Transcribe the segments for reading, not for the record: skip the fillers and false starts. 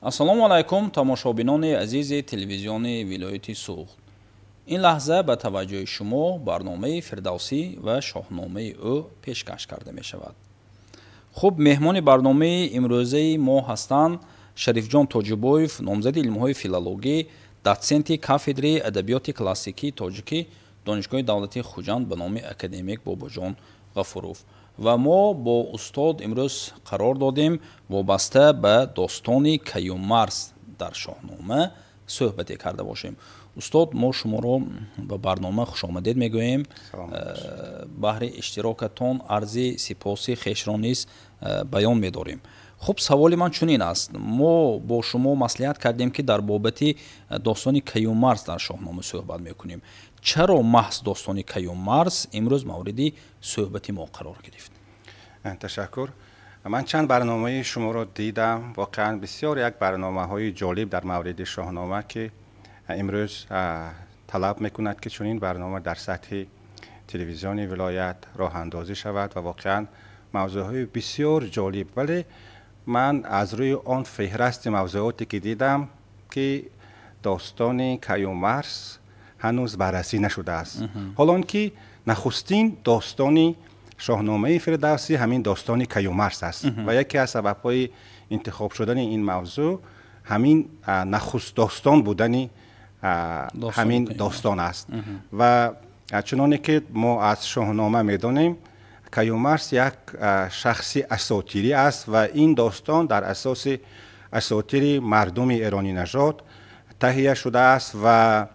Ассалому алайкум, тамошобинони азизи телевизиони вилояти Суғд. Ин лаҳза ба таваҷҷӯҳи шумо барномаи Фирдавсӣ ва шоҳномаи ӯ пешкаш карда мешавад. Хуб, меҳмони барномаи имрӯзаи мо ҳастанд Шарифҷон Тоҷибоев, номзади илмҳои филологӣ, дотсенти кафедраи адабиёти классикии тоҷикӣ Донишгоҳи давлатии Хуҷанд ба номи академик Бобоҷон Ғафуров. Ва мо бо устод имрӯз қарор додем вобаста ба достони Каюмарс дар Шоҳнома суҳбате карда бошем. Устод, мо шуморо ба барнома хушомадед мегӯем. Баҳри иштирокатон арзи сипоси хешро низ баён медорем. Хуб, саволи ман чунин аст. Мо бо шумо маслиҳат кардем, ки дар бобати достони Каюмарс дар Шоҳнома суҳбат мекунем. Чаро маҳз достони Каюмарс имрӯз мавриди суҳбати мо қарор гирифт? Ташаккур. Ман чанд барномаи шуморо дидам. Воқеан бисёр як барномаҳои ҷолиб дар мавриди Шоҳнома, ки имрӯз талаб мекунад, ки чунин барнома дар сатҳи телевизиони вилоят роҳандозӣ шавад, ва воқеан мавзӯъҳои бисёр ҷолиб. Вале ман аз рӯи он феҳрасти мавзӯоте ки дидам, ки достони Каюмарс ҳанӯз баррасӣ нашудааст, ҳолон ки нахустин достони Шоҳномаи Фирдавсӣ ҳамин достони Каюмарс аст, ва яке аз сабабҳои интихоб шудани ин мавзӯъ ҳамин нахуст достон будани ҳамин достон аст. Ва чуноне ки мо аз Шоҳнома медонем, Каюмарс як шахси асотирӣ аст, ва ин достон дар асоси асотири мардуми эронӣ нажод таҳия шудааст. Ва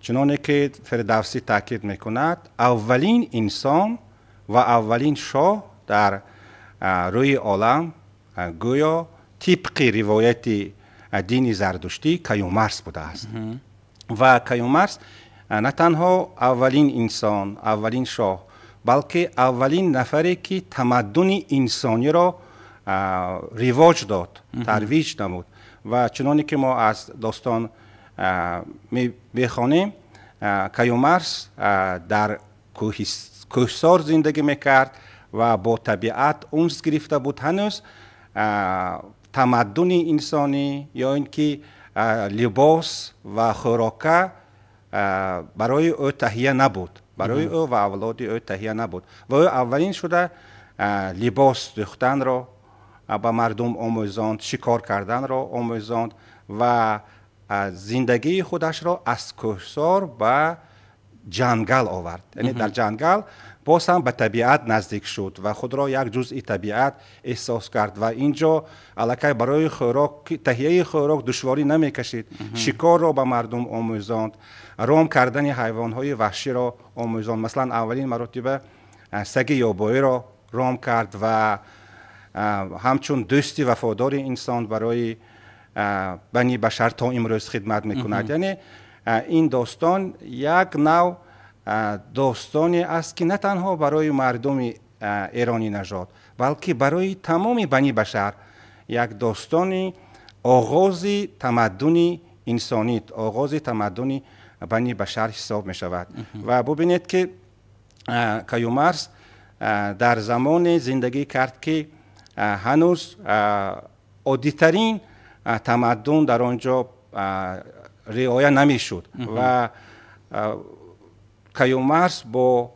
чуноне ки Фирдавсӣ таъкид мекунад, аввалин инсон ва аввалин шоҳ дар рӯи олам, гӯё тибқи ривояти дини зардуштӣ, Каюмарс будааст. Ва Каюмарс на танҳо аввалин инсон, аввалин шоҳ, балки аввалин нафаре ки тамаддуни инсониро ривоҷ дод, тарвиҷ намуд. Ва чуноне ки мо аз достон мехонем, Каюмарс дар кӯҳсор зиндагӣ мекард ва бо табиат унс гирифта буд. Ҳанӯз тамаддуни инсонӣ ё ин ки либос ва хӯрока барои ӯ таҳия набуд, барои ӯ ва авлоди ӯ таҳия набуд, ва ӯ аввалин шуда либос дӯхтанро ба мардум омӯзонд, шикор карданро омӯзонд ва зиндагии худашро аз кӯҳсор ба ҷангал овард. Яъне дар ҷангал боз ҳам ба табиат наздик шуд ва худро як ҷузъи табиат эҳсос кард, ва ин ҷо аллакай барои хӯрок, таҳияи хӯрок душворӣ намекашид. Шикорро ба мардум омӯзонд, ром кардани ҳайвонҳои ваҳширо омӯзонд. Масалан, аввалин маротиба саги ёбоиро ром кард ва ҳамчун дӯсти вафодори инсон барои бани башар то имрӯз хидмат мекунад. Яъне ин достон як нав достоне аст, ки на танҳо барои мардуми эронӣ нажод, балки барои тамоми бани башар як достони оғози тамаддуни инсонӣ, оғози тамаддуни бани башар ҳисоб мешавад. Ва бубинед, ки Каюмарс дар замоне зиндагӣ кард, ки ҳанӯз оддитарин тамаддун дар он ҷо риоя намешуд, ва Каюмарс бо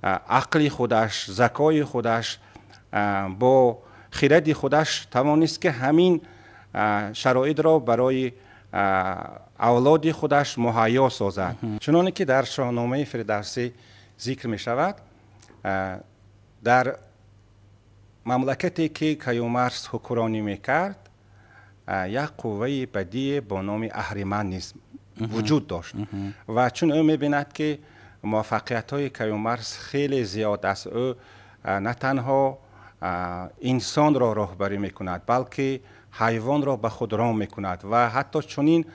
ақли худаш, закои худаш, бо хиради худаш тавонист, ки ҳамин шароитро барои авлоди худаш муҳайё созад. Чуноне ки дар Шоҳномаи Фирдавсӣ зикр мешавад, дар мамлакате ки Каюмарс ҳукмронӣ мекард, як қувваи бадие бо номи Аҳриман низ вуҷуд дошт. Ва чун ӯ мебинад, ки муваффақиятҳои Каюмарс хеле зиёд аст, ӯ на танҳо инсонро роҳбарӣ мекунад, балки ҳайвонро ба худ ром мекунад, ва ҳатто чунин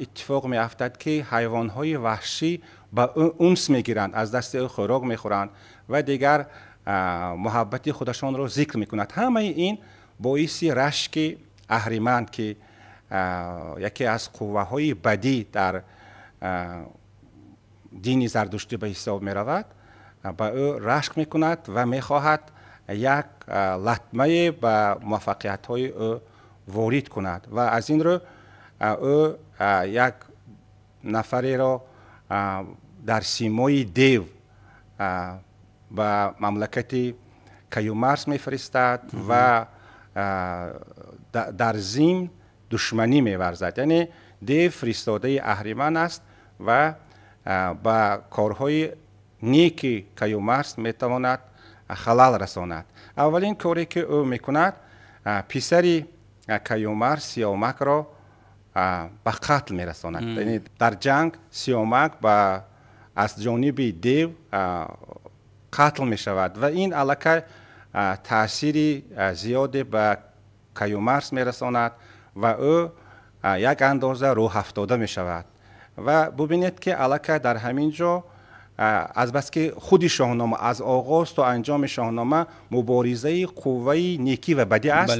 иттифоқ меафтад, ки ҳайвонҳои ваҳшӣ ба ӯ унс мегиранд, аз дасти ӯ хӯрок мехӯранд ва дигар муҳаббати худашонро зикр мекунад. Ҳамаи ин боиси рашки Аҳриман, ки яке аз қувваҳои бадӣ дар дини зардуштӣ ба ҳисоб меравад, ба ӯ рашк мекунад ва мехоҳад як латмае ба муваффақиятҳои ӯ ворид кунад ва аз ин рӯ ӯ як нафареро дар симои дев ба мамлакати Каюмарс мефиристад ва дар зимн душманӣ меварзад. Яъне дев фиристодаи Аҳриман аст ва ба корҳои неки Каюмарс метавонад халал расонад. Аввалин коре ки ӯ мекунад, писари Каюмарс Сиёмакро ба қатл мерасонад. Яъне дар ҷанг Сиёмак аз ҷониби дев қатл мешавад ва ин аллакай таъсири зиёде ба Каюмарс мерасонад ва ӯ як андоза рӯҳафтода мешавад. Ва бубинед ки аллакай дар ҳамин ҷо азбаски худи Шоҳнома аз оғоз то анҷоми Шоҳнома муборизаи қувваи некӣ ва бадӣ аст.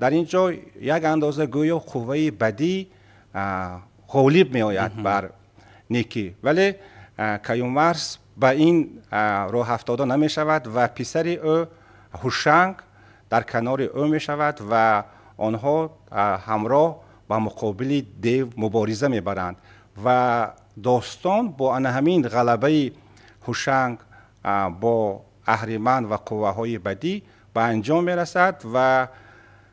Дар ин ҷо як андоза гӯё қувваи бадӣ ғолиб меояд бар некӣ, вале Каюмарс ба ин роҳафтода намешавад ва писари ӯ Ҳушанг дар канори ӯ мешавад ва онҳо ҳамроҳ ба муқобили дев мубориза мебаранд ва достон бо ана ҳамин ғалабаи Ҳушанг бо Аҳриман ва қувваҳои бадӣ ба анҷом мерасад ва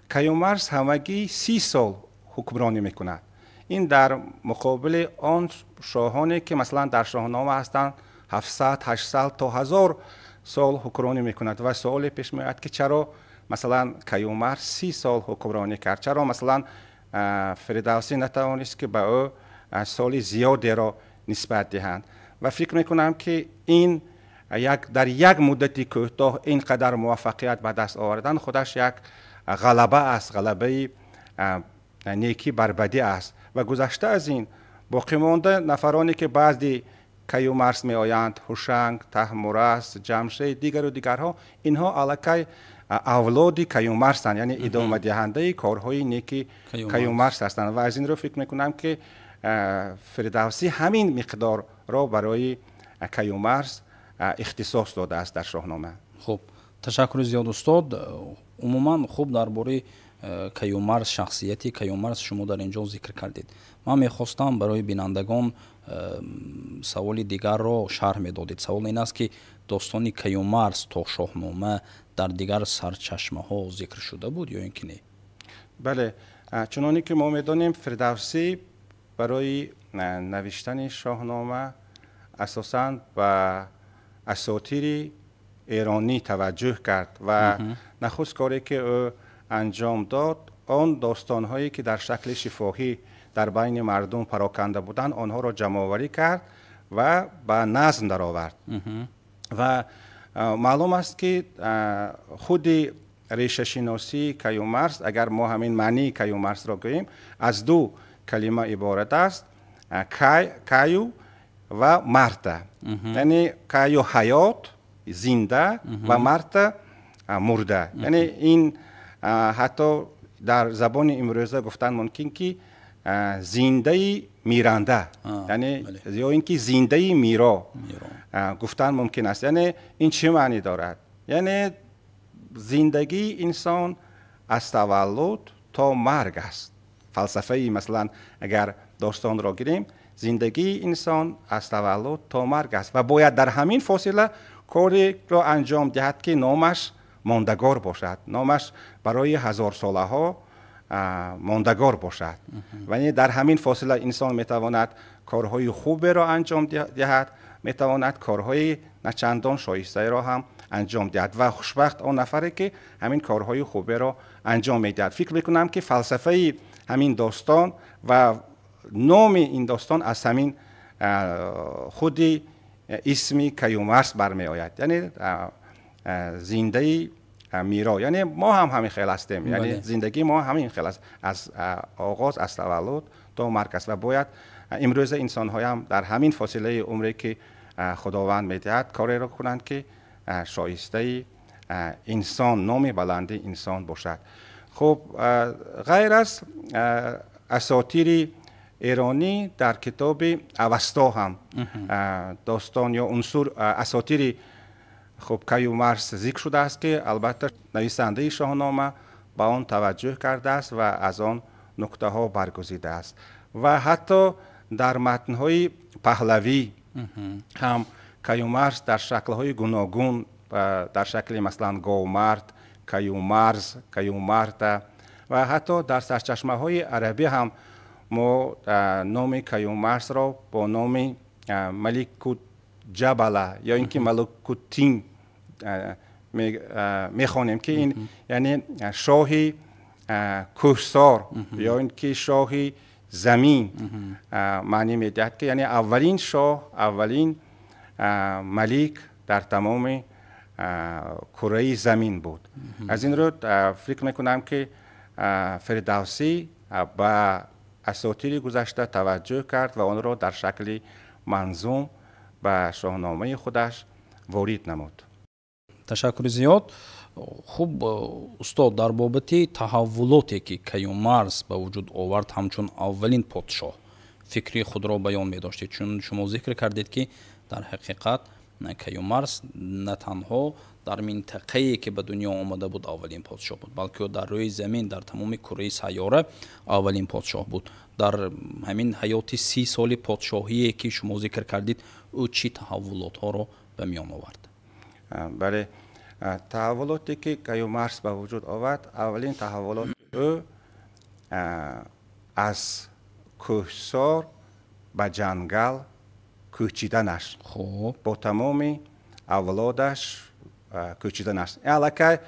Каюмарс ҳамагӣ 30 сол ҳукмронӣ мекунад. Ин дар муқобили он шоҳоне ки масалан дар Шоҳнома ҳастанд 700, 800 то 1000 сол ҳукмронӣ мекунад ва суоле пеш меояд ки чаро масалан Каюмарс 30 сол ҳукмронӣ кард, чаро масалан Фирдавсӣ натавонист ки ба ӯ соли зиёдеро нисбат диҳанд. Ва фикр мекунам ки ин дар як муддати кӯтоҳ ин қадар муваффақият ба даст овардан худаш як ғалаба аст, ғалабаи некӣ бар бадӣ аст. Ва гузашта аз ин боқӣ монда нафароне ки баъди Каюмарс меоянд, Ҳушанг, Таҳмурас, Ҷамшед, дигару дигарҳо, инҳо аллакай авлоди Каюмарсанд, яъне идомадиҳандаи корҳои неки Каюмарс ҳастанд. Ва аз ин рӯ фикр мекунам ки Фирдавсӣ ҳамин миқдорро барои Каюмарс ихтисос додааст дар Шоҳнома. Хуб, ташаккури зиёд устод. Умуман хуб дар бораи Каюмарс, шахсияти Каюмарс шумо дар ин ҷо зикр кардед. Ман мехостам барои бинандагон саволи дигарро шарҳ медодед. Савол ин аст ки достони Каюмарс то Шоҳнома дар дигар сарчашмаҳо зикр шуда буд ё ин ки не? Бале, чуноне ки мо медонем, Фирдавсӣ барои навиштани Шоҳнома асосан ба асотири эронӣ таваҷҷӯҳ кард ва нахуст коре ки ӯ анҷом дод, он достонҳое ки дар шакли шифоҳӣ дар байни мардум пароканда буданд, онҳоро ҷамъоварӣ кард ва ба назм даровард. Ва маълум аст ки худи решашиносии Каюмарс, агар мо ҳамин маънии Каюмарсро гӯем, аз ду калима иборат аст: каю ва марта. Яъне каю ҳаёт, зинда, ва марта мурда. Яъне ин ҳатто дар забони имрӯза гуфтан мумкин ки зиндаи миранда, яъне ё ин ки зиндаи миро гуфтан мумкин аст. Яъне ин чӣ маънӣ дорад? Яъне зиндагии инсон аз таваллуд то марг аст. Фалсафаи масалан агар достонро гирем, зиндагии инсон аз таваллуд то марг аст ва бояд дар ҳамин фосила кореро анҷом диҳад ки номаш мондагор бошад, номаш барои ҳазорсолаҳо мондагор бошад. Ва дар ҳамин фосила инсон метавонад корҳои хуберо анҷом диҳад, метавонад корҳои начандон шоистаеро ҳам анҷом диҳад ва хушбахт он нафаре ки ҳамин корҳои хуберо анҷом медиҳад. Фикр мекунам ки фалсафаи ҳамин достон ва номи ин достон аз ҳамин худи исми Каюмарс бармеояд, яъне зиндаи миро. Яъне мо ҳам ҳамин хел ҳастем, яъне зиндагии мо ҳамин хел аст, аз оғоз, аз таваллуд то марг аст ва бояд имрӯза инсонҳоям дар ҳамин фосилаи умре ки худованд медиҳад кореро кунанд ки шоистаи инсон, номи баланди инсон бошад. Хуб, ғайр аз асотири эронӣ дар китоби Авасто ҳам достон ё унсур асотири хуб Каюмарс зикр шудааст ки албатта нависандаи Шоҳнома ба он таваҷҷӯҳ кардааст ва аз он нуктаҳо баргузидааст. Ва ҳатто дар матнҳои паҳлавӣ ҳам Каюмарс дар шаклҳои гуногун, дар шакли масалан говмард, Каюмарз, Каюмарда ва ҳатто дар сарчашмаҳои арабӣ ҳам мо номи Каюмарсро бо номи Маликуҷабала ё ин ки Маликутин мехонем, ки ин яъне шоҳи кӯҳсор ё ин ки шоҳи замин маънӣ медиҳад, ки яъне аввалин шоҳ, аввалин малик дар тамоми кураи замин буд. Аз ин рӯ фикр мекунам, ки Фирдавсӣ ба асотири гузашта таваҷҷӯҳ кард ва онро дар шакли манзум ба шоҳномаи худаш ворид намуд. Ташаккури зиёд. Хуб, устод, дар бобати таҳаввулоте ки Каюмарс ба вуҷуд овард ҳамчун аввалин подшоҳ фикри худро баён медоштед, чун шумо зикр кардед, ки дар ҳақиқат Каюмарс на танҳо дар минтақае ки ба дунё омада буд аввалин подшоҳ буд, балки дар рӯи замин, дар тамоми кураи сайёра аввалин подшоҳ буд. Дар ҳамин ҳаёти 30 соли подшоҳие ки шумо зикр кардед, ӯ чӣ таҳаввулотҳоро ба миён овард? Бале, таҳаввулоте ки Каюмарс ба вуҷуд овард, аввалин таҳаввулоти ӯ аз кӯҳсор ба ҷангал кӯчиданаш, бо тамоми авлодаш кӯчиданаш. Аллакай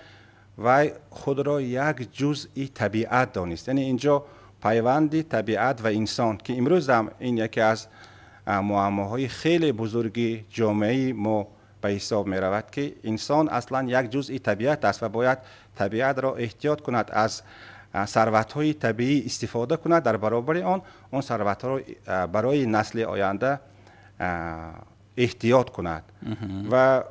вай худро як ҷузъи табиат донист. Яъне инҷо пайванди табиат ва инсон, ки имрӯз ҳам ин яке аз муаммоҳои хеле бузурги ҷомеаи мо ба ҳисоб меравад, ки инсон аслан як ҷузъи табиат аст ва бояд табиатро эҳтиёт кунад, аз сарватҳои табиӣ истифода кунад, дар баробари он сарватҳоро барои насли оянда эҳтиёт кунад. Ва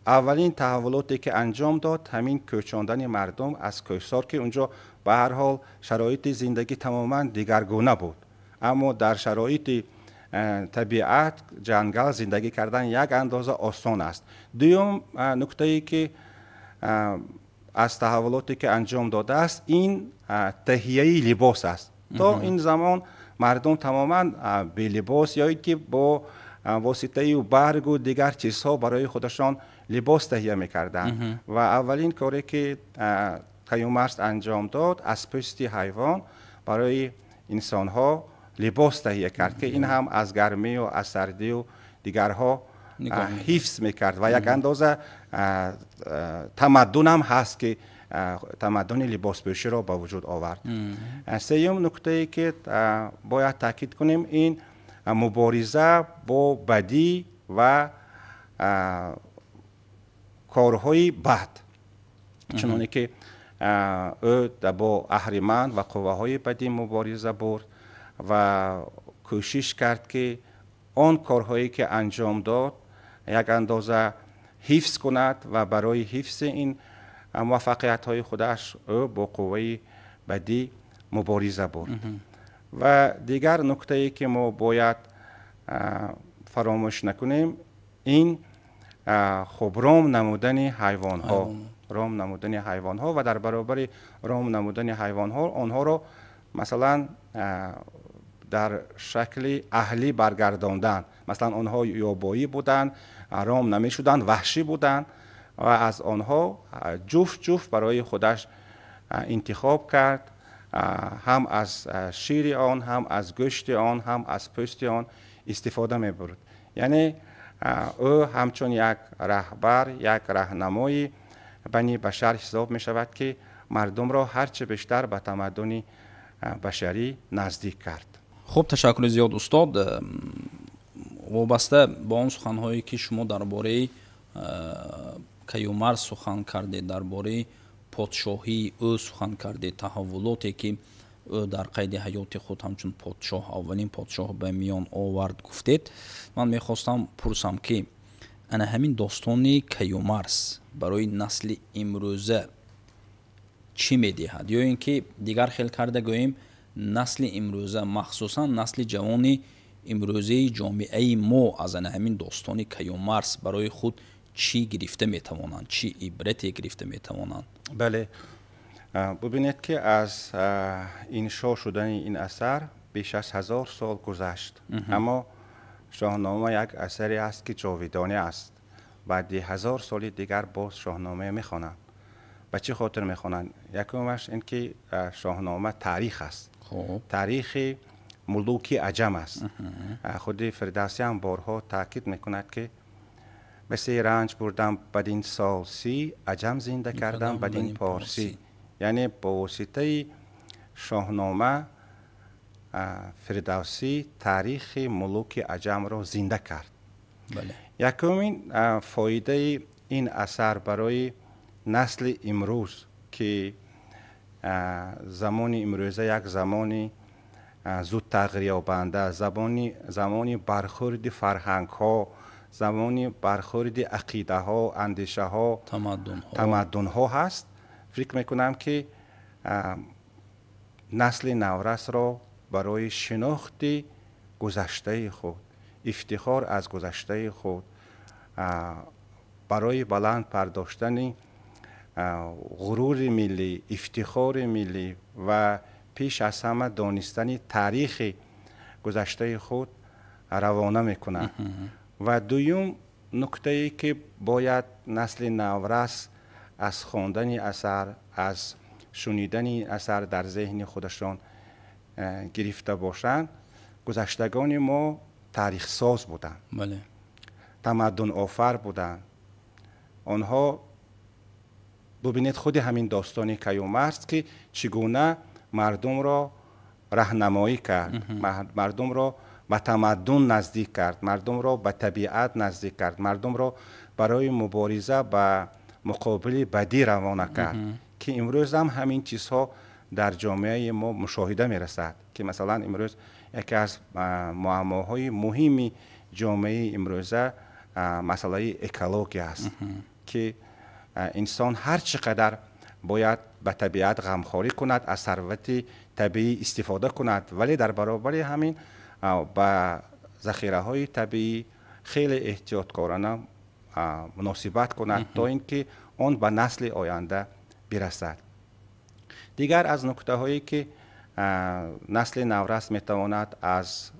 аввалин таҳаввулоте ки анҷом дод ҳамин кӯчондани мардум аз кӯҳсор, ки унҷо ба ҳар ҳол шароити зиндагӣ тамоман дигаргуна буд, аммо дар шароити табиат, ҷангал зиндагӣ кардан як андоза осон аст. Дуюм нуктае ки аз таҳаввулоте ки анҷом додааст, ин таҳияи либос аст. То ин замон мардум тамоман белибос ё ин ки бо воситаи баргу дигар чизҳо барои худашон либос таҳия мекарданд. Ва аввалин коре ки Каюмарс анҷом дод, аз пӯсти ҳайвон барои инсонҳо либос таҳия кард, ки ин ҳам аз гармию аз сардию дигарҳо ҳифз мекард ва як андоза тамаддун ҳам ҳаст, ки тамаддуни либоспӯширо ба вуҷуд овард. Сеюм нуктае ки бояд таъкид кунем, ин мубориза бо бадӣ ва корҳои бад, чуноне ки ӯ бо аҳриман ва қувваҳои бадӣ мубориза бурд ва кӯшиш кард, ки он корҳое ки анҷом дод як андоза ҳифз кунад ва барои ҳифзи ин муваффақиятҳои худаш ӯ бо қувваи бадӣ мубориза бурд. Ва дигар нуктае ки мо бояд фаромӯш накунем, ин хуб ром намудани ҳайвонҳо, ром намудани ҳайвонҳо ва дар баробари ром намудани ҳайвонҳо онҳоро масалан дар шакли аҳлӣ баргардондан. Масалан онҳо ёбоӣ буданд, ром намешуданд, ваҳшӣ буданд ва аз онҳо ҷуфт ҷуфт барои худаш интихоб кард, ҳам аз шири он, ҳам аз гӯшти он, ҳам аз пӯсти он истифода мебурд. Яъне ӯ ҳамчун як раҳбар, як раҳнамои бани башар ҳисоб мешавад, ки мардумро ҳарчи бештар ба тамаддуни башарӣ наздик кард. Хуб, ташаккури зиёд, устод. Вобаста ба он суханҳое ки шумо дар бораи Каюмарс сухан кардед, дар бораи подшоҳии ӯ сухан кардед, таҳаввулоте ки ӯ дар қайди ҳаёти худ ҳамчун подшоҳ, аввалин подшоҳ ба миён овард гуфтед, ман мехостам пурсам, ки ана ҳамин достони Каюмарс барои насли имрӯза чӣ медиҳад, ё ин ки дигар хел карда гӯем, насли имрӯза, махсусан насли ҷавони имрӯзаи ҷомеаи мо аз ана ҳамин достони Каюмарс барои худ чӣ гирифта метавонанд, чӣ ибрате гирифта метавонанд? Бале, Бубинед, ки аз иншо шудани ин асар беш аз 1000 сол гузашт, аммо Шоҳнома як асаре аст, ки ҷовидонӣ аст. Баъди 1000 соли дигар боз Шоҳнома мехонанд. Ба чӣ хотир мехонанд? Якумаш ин ки Шоҳнома таърих аст, таърихи мулуки аҷам аст. Худи Фирдавсӣ ҳам борҳо таъкид мекунад, ки басе ранҷ бурдам бадин сол 30, аҷам зинда кардам бадин порсӣ. Яъне бо воситаи Шоҳнома Фирдавсӣ таърихи мулуки аҷамро зинда кард. Якумин фоидаи ин асар барои насли имрӯз, ки замони имрӯза як замони зуд тағйирёбанда, замони бархӯрди фарҳангҳо, замони бархӯрди ақидаҳо, андешаҳо, тамаддунҳо ҳаст, фикр мекунам, ки насли наврасро барои шинохти гузаштаи худ, ифтихор аз гузаштаи худ, барои баланд бардоштани ғурури миллӣ, ифтихори миллӣ ва пеш аз ҳама донистани таърихи гузаштаи худ равона мекунад. Ва дуюм нуктае, ки бояд насли наврас аз хондани асар, аз шунидани асар дар зеҳни худашон гирифта бошанд: гузаштагони мо таърихсоз буданд, тамаддунофар буданд. Онҳо, бубинед, худи ҳамин достони Каюмарс, ки чӣ гуна мардумро раҳнамоӣ кард, мардумро ба тамаддун наздик кард, мардумро ба табиат наздик кард, мардумро барои мубориза ба муқобили бадӣ равона кард, ки имрӯз ҳам ҳамин чизҳо дар ҷомеаи мо мушоҳида мерасад, ки масалан имрӯз яке аз муаммоҳои муҳими ҷомеаи имрӯза масъалаи экология аст, ки инсон ҳар чӣ қадар бояд ба табиат ғамхорӣ кунад, аз сарвати табиӣ истифода кунад, вале дар баробари ҳамин ба захираҳои табиӣ хеле эҳтиёткорона муносибат кунад, то ин ки он ба насли оянда бирасад. Дигар аз нуктаҳое, ки насли наврас метавонад аз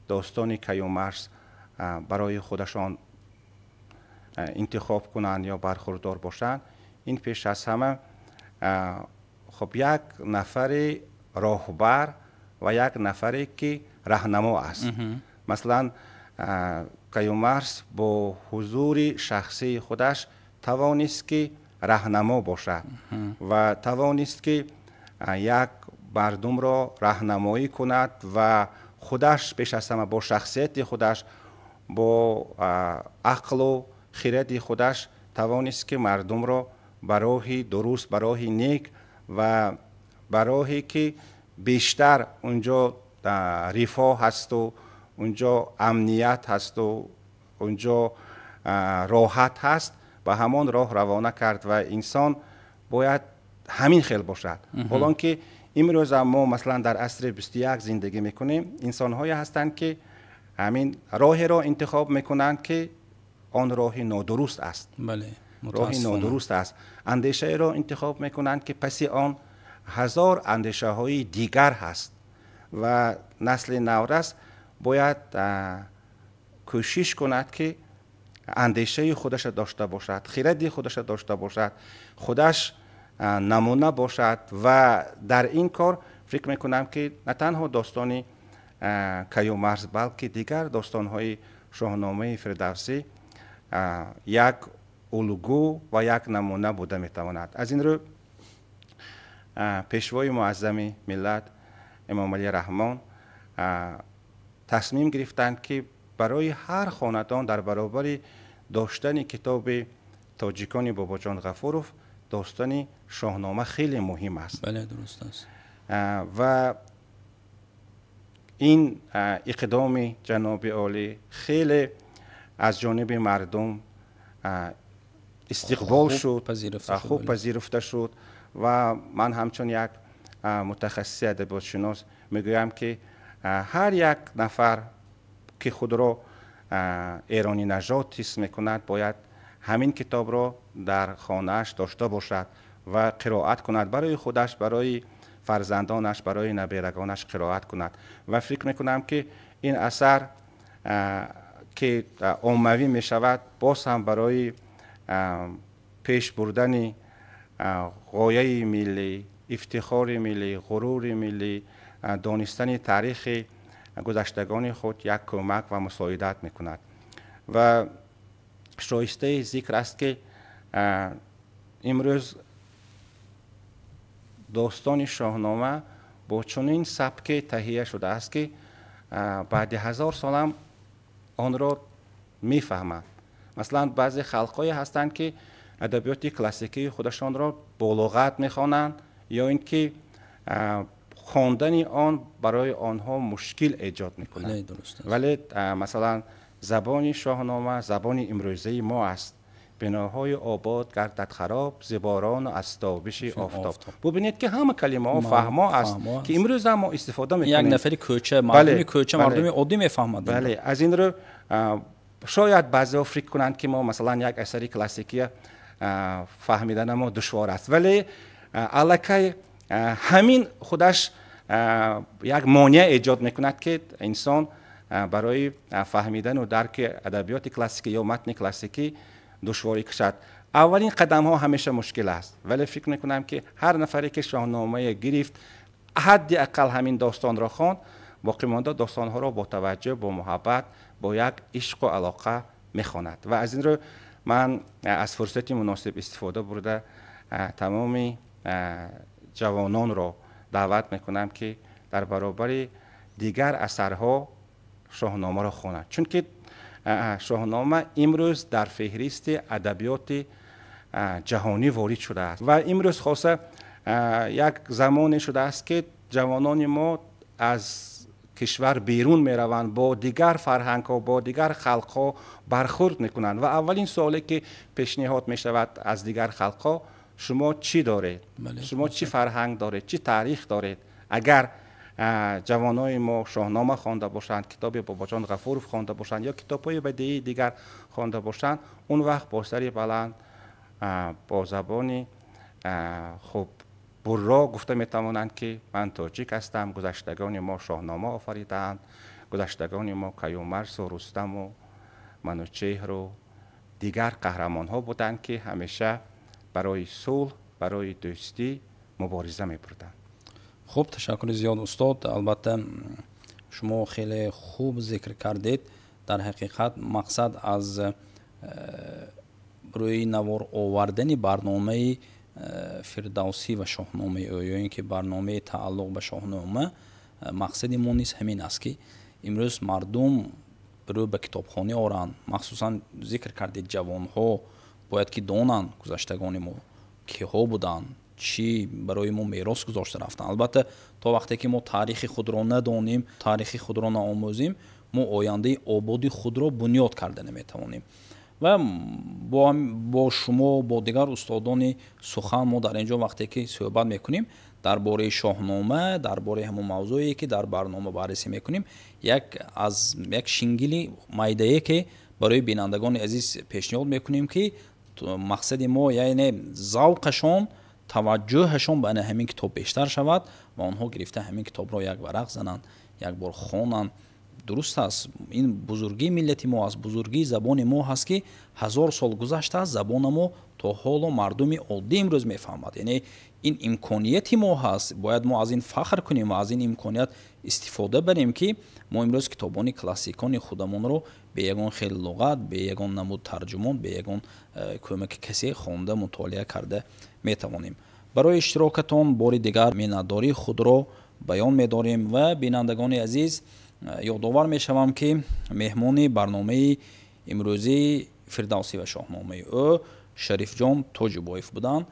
достони Каюмарс барои худашон интихоб кунанд ё бархурдор бошанд, ин пеш аз ҳама, хуб, як нафари роҳбар ва як нафаре, ки раҳнамо аст. Масалан, Каюмарс бо ҳузури шахсии худаш тавонист, ки раҳнамо бошад ва тавонист, ки як мардумро раҳнамоӣ кунад ва худаш пеш аз ҳама бо шахсияти худаш, бо ақлу хиради худаш тавонист, ки мардумро ба роҳи дуруст, ба роҳи нек ва ба роҳе, ки бештар унҷо рифоҳ ҳасту унҷо амният ҳасту унҷо роҳат ҳаст, ба ҳамон роҳ равона кард. Ва инсон бояд ҳамин хел бошад. Ҳолон ки имрӯза мо масалан дар асри 21 зиндагӣ мекунем, инсонҳое ҳастанд, ки ҳамин роҳеро интихоб мекунанд, ки он роҳи нодуруст аст, роҳи нодуруст аст. Андешаеро интихоб мекунанд, ки паси он ҳазор андешаҳои дигар ҳаст. Ва насли наврас бояд кӯшиш кунад, ки андешаи худаша дошта бошад, хиради худаша дошта бошад, худаш намуна бошад. Ва дар ин кор фикр мекунам, ки на танҳо достони Каюмарс, балки дигар достонҳои Шоҳномаи Фирдавсӣ як улгӯ ва як намуна буда метавонад. Аз ин рӯ Пешвои муаззами миллат Эмомалӣ Раҳмон тасмим гирифтанд, ки барои ҳар хонадон дар баробари доштани китоби тоҷикони Бобоҷон Ғафуров достони Шоҳнома хеле муҳим аст. Бале, дуруст аст. Ва ин иқдоми ҷаноби олӣ хеле аз ҷониби мардум истиқбол шуд, хуб пазируфта шуд. Ва ман ҳамчун як мутахассиси адабиётшинос мегӯям, ки ҳар як нафар, ки худро эронинажод ҳис мекунад, бояд ҳамин китобро дар хонааш дошта бошад. ва қироат кунад барои худаш, барои фарзандонаш, барои наберагонаш қироат кунад. Ва фикр мекунам, ки ин асар, ки оммавӣ мешавад, боз ҳам барои пеш бурдани ғояи миллӣ, ифтихори миллӣ, ғурури миллӣ, донистани таърихи гузаштагони худ як кӯмак ва мусоидат мекунад. Ва шоистаи зикр аст, ки имрӯз достони Шоҳнома бо чунин сабке таҳия шудааст, ки баъди 1000 солам онро мефаҳманд. Масалан, баъзе халқҳое ҳастанд, ки адабиёти классикии худашонро бо луғат мехонанд ё ин ки хондани он барои онҳо мушкил эҷод мекунад. Вале, масалан, забони Шоҳнома забони имрӯзаи мо аст. Биноҳои обод гардад хароб зи борону аз тобиши офтоб. Бубинед, ки ҳама калимаҳо фаҳмо аст, ки имрӯз ҳам мо истифода мекунем. Як нафари кӯча, мардуми кӯча, мардуми оддӣ мефаҳмад. Бале, аз ин рӯ шояд баъзеҳо фикр кунанд, ки мо, масалан, як асари классикия фаҳмидана мо душвор аст, вале аллакай ҳамин худаш як монеа эҷод мекунад, ки инсон барои фаҳмидану дарки адабиёти классикӣ ё матни классикӣ душворӣ кашад. Аввалин қадамҳо ҳамеша мушкил аст, вале фикр мекунам, ки ҳар нафаре ки Шоҳномае гирифт, ҳадди ақал ҳамин достонро хонд, боқимонда достонҳоро бо таваҷҷӯҳ, бо муҳаббат, бо як ишқу алоқа мехонад. Ва аз ин рӯ ман аз фурсати муносиб истифода бурда тамоми ҷавононро даъват мекунам, ки дар баробари дигар асарҳо Шоҳномаро хонанд, чунки Шоҳнома имрӯз дар феҳристи адабиёти ҷаҳонӣ ворид шудааст. Ва имрӯз хоса як замоне шудааст, ки ҷавонони мо аз кишвар берун мераванд, бо дигар фарҳангҳо, бо дигар халқҳо бархӯрд мекунанд ва аввалин суоле, ки пешниҳод мешавад аз дигар халқҳо: шумо чӣ доред, шумо чӣ фарҳанг доред, чӣ таърих доред? Агар ҷавонои мо Шоҳнома хонда бошанд, китоби Бобоҷон Ғафуров хонда бошанд ё китобҳои бадеии дигар хонда бошанд, он вақт бо сари баланд, бо забони хуб бурро гуфта метавонанд, ки ман тоҷик ҳастам, гузаштагони мо Шоҳнома офаридаанд, гузаштагони мо Каюмарсу, Рустаму Манучеҳру дигар қаҳрамонҳо буданд, ки ҳамеша барои сулҳ, барои дӯстӣ мубориза мебурданд. Хуб, ташаккури зиёд, устод. Албатта, шумо хеле хуб зикр кардед. Дар ҳақиқат, мақсад аз рӯи навор овардани барномаи Фирдавсӣ ва шоҳномаи ӯ ё ин ки барномаи тааллуқ ба Шоҳнома, мақсади мо низ ҳамин аст, ки имрӯз мардум рӯ ба китобхонӣ оранд. Махсусан зикр кардед, ҷавонҳо бояд ки донанд гузаштагони мо киҳо буданд, чӣ барои мо мерос гузошта рафтанд. Албатта, то вақте ки мо таърихи худро надонем, таърихи худро наомӯзем, мо ояндаи ободи худро бунёд карда наметавонем. Ва бо шумо, бо дигар устодони сухан мо дар ин ҷо вақте ки суҳбат мекунем дар бораи Шоҳнома, дар бораи ҳамон мавзӯе, ки дар барнома баррасӣ мекунем, як аз як шингили майдае, ки барои бинандагони азиз пешниҳод мекунем, ки мақсади мо, яъне завқашон, таваҷҷӯҳашон ба ҳамин китоб бештар шавад ва онҳо гирифта ҳамин китобро як варақ зананд, як бор хонанд. Дуруст аст, ин бузургии миллати мо аст, бузургии забони мо ҳаст, ки 1000 сол гузаштааст, забона мо то ҳоло мардуми оддӣ имрӯз мефаҳмад. Яъне ин имконияти мо ҳаст, бояд мо аз ин фахр кунем ва аз ин имконият истифода барем, ки мо имрӯз китобони классикони худамонро бе ягон хел луғат, бе ягон намуд тарҷумон, бе ягон кӯмаки касе хонда, мутолиа карда метавонем. Барои иштирокатон бори дигар миннатдории худро баён медорем ва бинандагони азиз, ёдовар мешавам, ки меҳмони барномаи имрӯзии Фирдавсӣ ва шоҳномаи ӯ Шарифҷон Тоҷибоев буданд,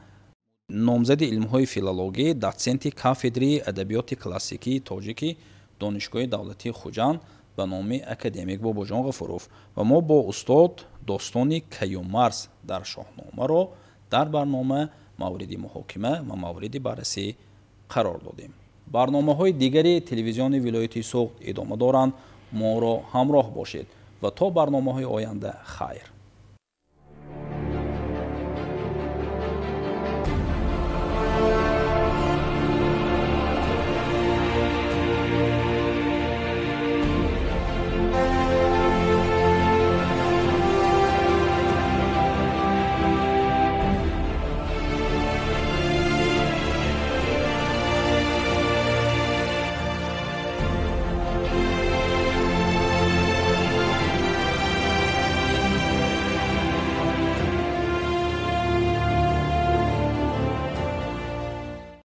номзади илмҳои филологӣ, дотсенти кафедри адабиёти классикии тоҷики Донишгоҳи давлатии Хуҷанд ба номи академик Бобоҷон Ғафуров. Ва мо бо устод достони Каюмарс дар Шоҳномаро дар барнома мавриди муҳокима ва мавриди баррасӣ қарор додем. Барномаҳои дигари телевизиони вилояти Суғд идома доранд. Моро ҳамроҳ бошед ва то барномаҳои оянда хайр.